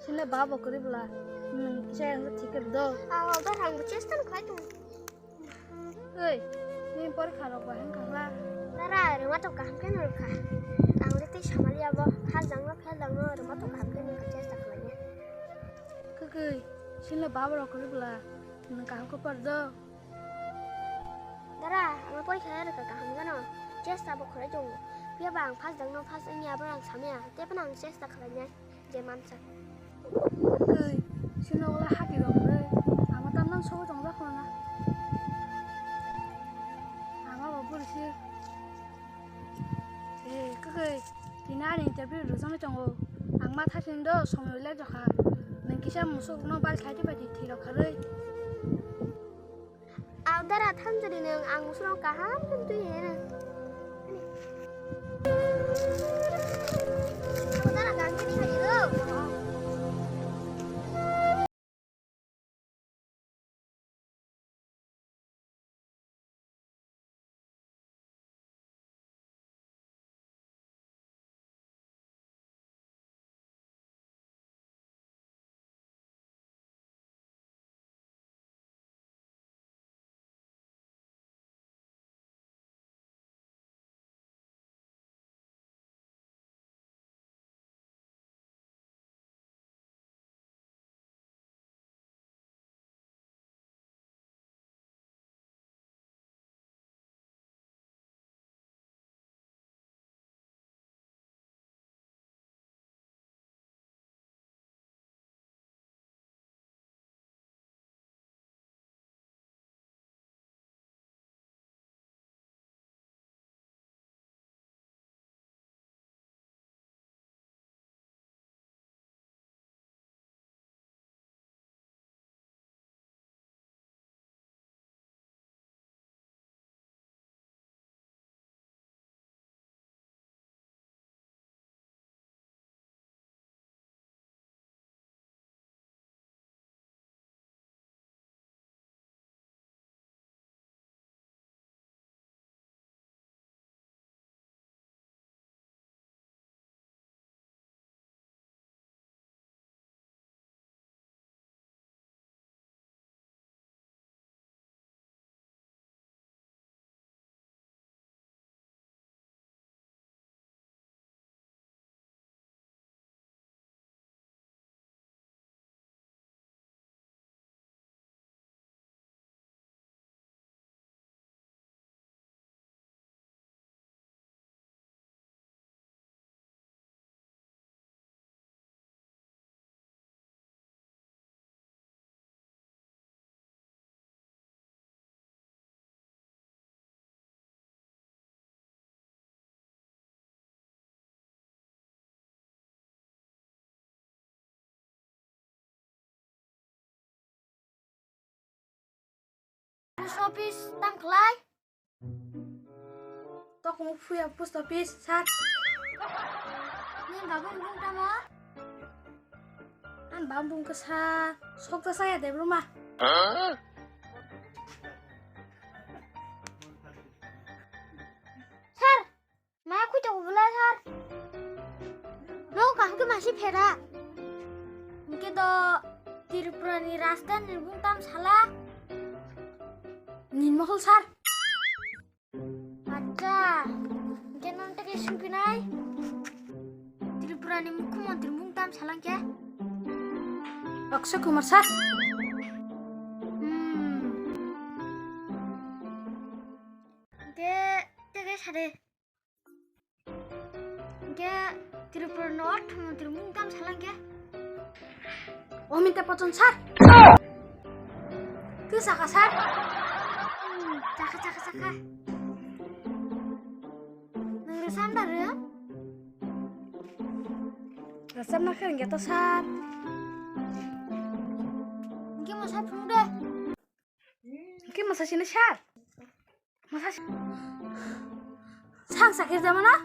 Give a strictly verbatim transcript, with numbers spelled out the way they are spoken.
Chini babo kwrwi bwla. Nwng kisa thikir do. Abo rang bo chesta no khai tong. Oi, ni porikha rok bahai wngkha bwla. Dara, rwma to kaham khe no rwkha. Ang le tei samali abo, hal jangno, phel jangno, rwma to kaham khe no rwkha, chesta khlaina. Kwkwi, chini babo rok kwrwi bwla. Nwng kaham khe por do. Dara, ang porikha rwkha kaham gano. Chesta bo khlai tongo. Phiya ba ang first dangno first wngya, abo ang samya. Tei phano ang chesta khlainai je mansa. Kwkwi, sino wala hati rok kwrwi. Ama tamnang sobo tongjak khona. Ama bo pori se. Eh, kwkwi, tini ani interview rwjaknai tongo. Ang ma thasing do, somoi le jokha. Nwng kisa musuk no bari khai di bai di thwi rok kharwi. Aw dara thangjani nwng ang musurok kaham khe twi heno. Aw dara gangkhe ni hai rw. Post office tang khlai. Tokmo phuya post office, sir. Ni babu ni bung tamo? An babu bung khe sa, sok ta saya de bruma. Sir, maya khuita ko bwla sir. No kaham khe masi phera. Hingke do Tripura ni rajdhani ni bung tam sala. Nin mohol sir. Acha, hingke nang teke singpinai. Tripura ni mukhyamantri mung tam salang khe? Akshay Kumar sir. Hmm. Hingke teke sade. Hingke Tripura ni orthomantri mung tam salang khe? Omita Pachon sir. Kisa ka sir? Hmm, chakha, chakha, chakha. Nang resam da re? Resam na khe hingke to sir. Hingke mo sir phung de. Hingke mo sir sini sir. Masa sang sakir jama na?